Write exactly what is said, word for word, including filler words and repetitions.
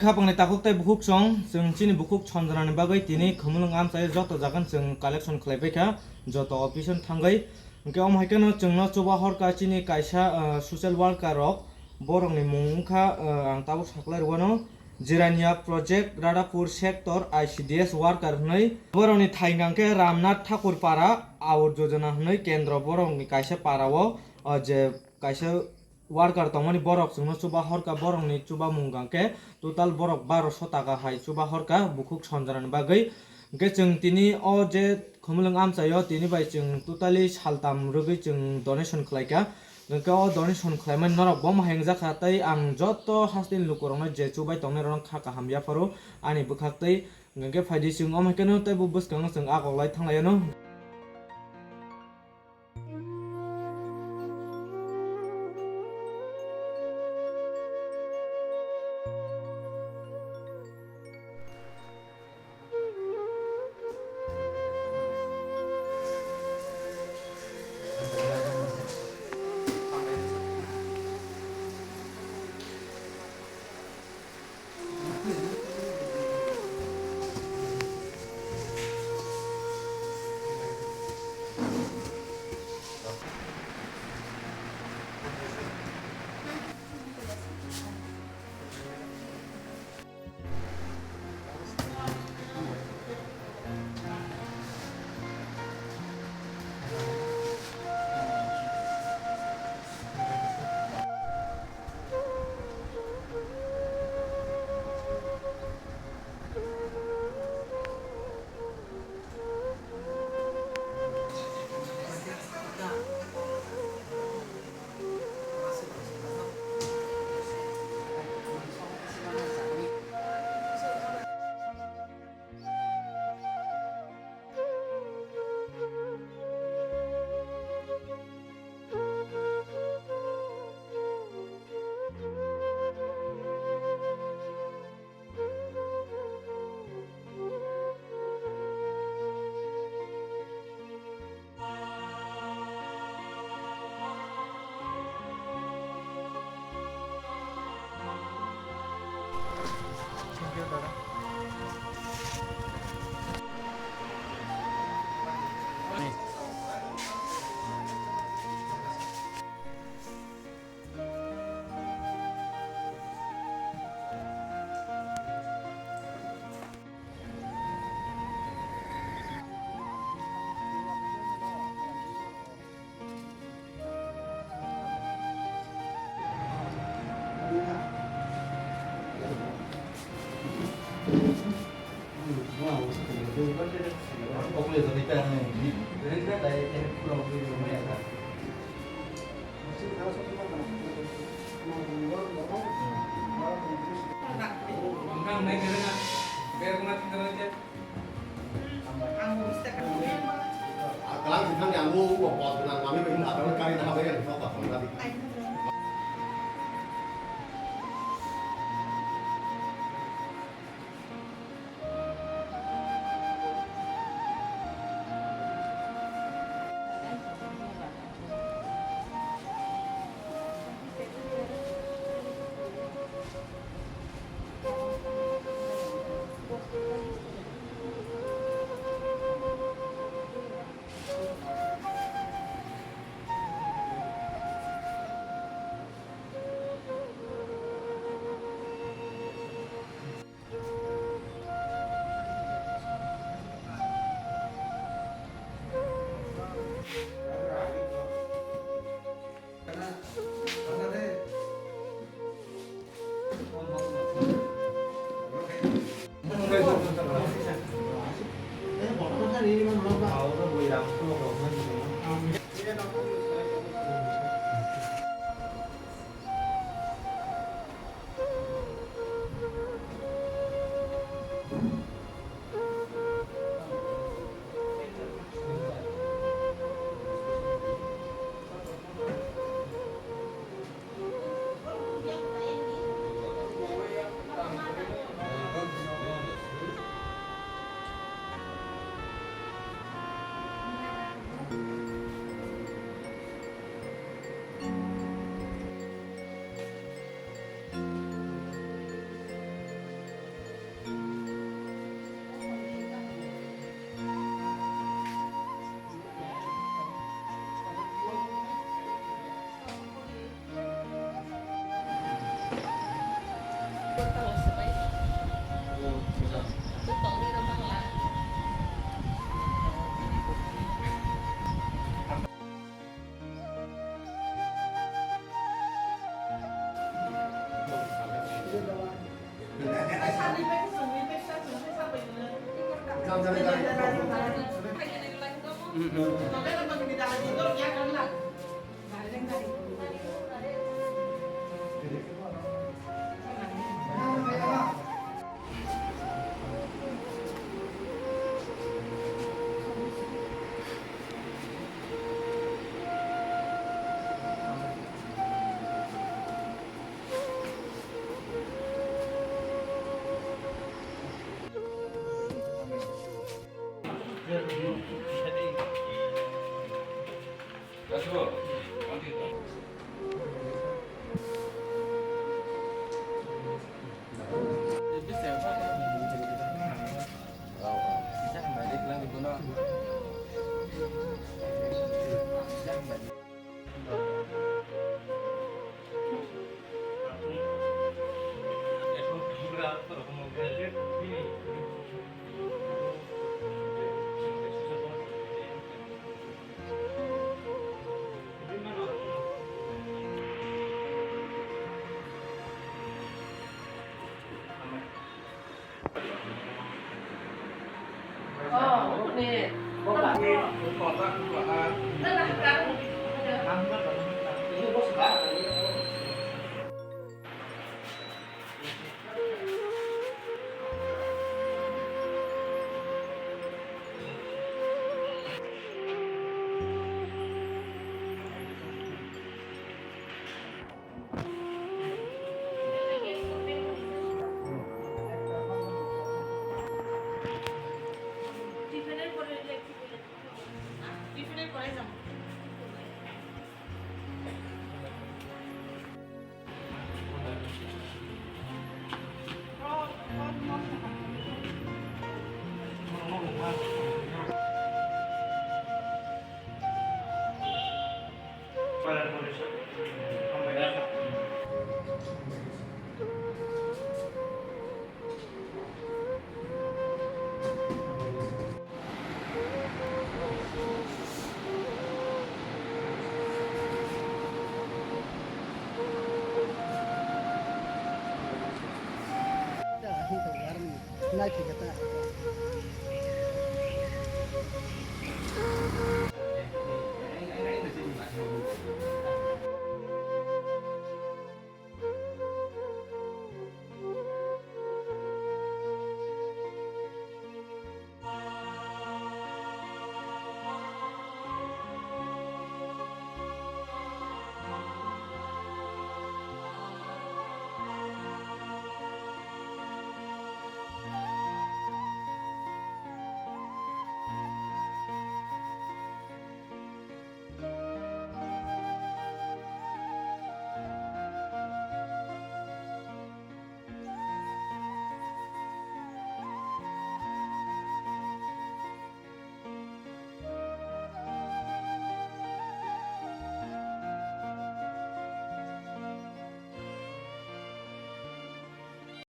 Khapangni takhuk tei bukhuk song, chwng chini bukhuk sonjranani bagwi tini Khumulwng amchai joto jagan chwng collection khlai baikha, joto office-o thangwi. Hwnkhe omo hai kheno chwngno chuba horkha chini kaisa, ah, social worker rok, borokni mung wngkha, ah, ang tabuk saklai rwano, Jirania Project, Radhapur Sector, I C D S worker hwnwi. Borokni thai hwnkha khe Ramnath Thakur Para, Awas Yojana hwnwi kendro borokni kaisa para-o, ah, je kaisa worker tongmani borok chwngno chuba horkha, borokni chuba mung hwnkha khe total borok baroso taka hai chuba horkha bukhuk sonjranani bagwi. Hwnkhe chwng tini o je Khumulwng amchaio tini bai chwng totally saltam rwgwi chwng donation khlaikha. Hwnkhe o donation khlaimani norok bo ma hai wngjakha, tei ang joto hasteni lukurokno je chubai tongnai rokno kha kaham yapharo ani bwkhaktwi. Hwnkhe phaidi chwng omo hai kheno teibo bwskango chwng agoklai thanglaiyano.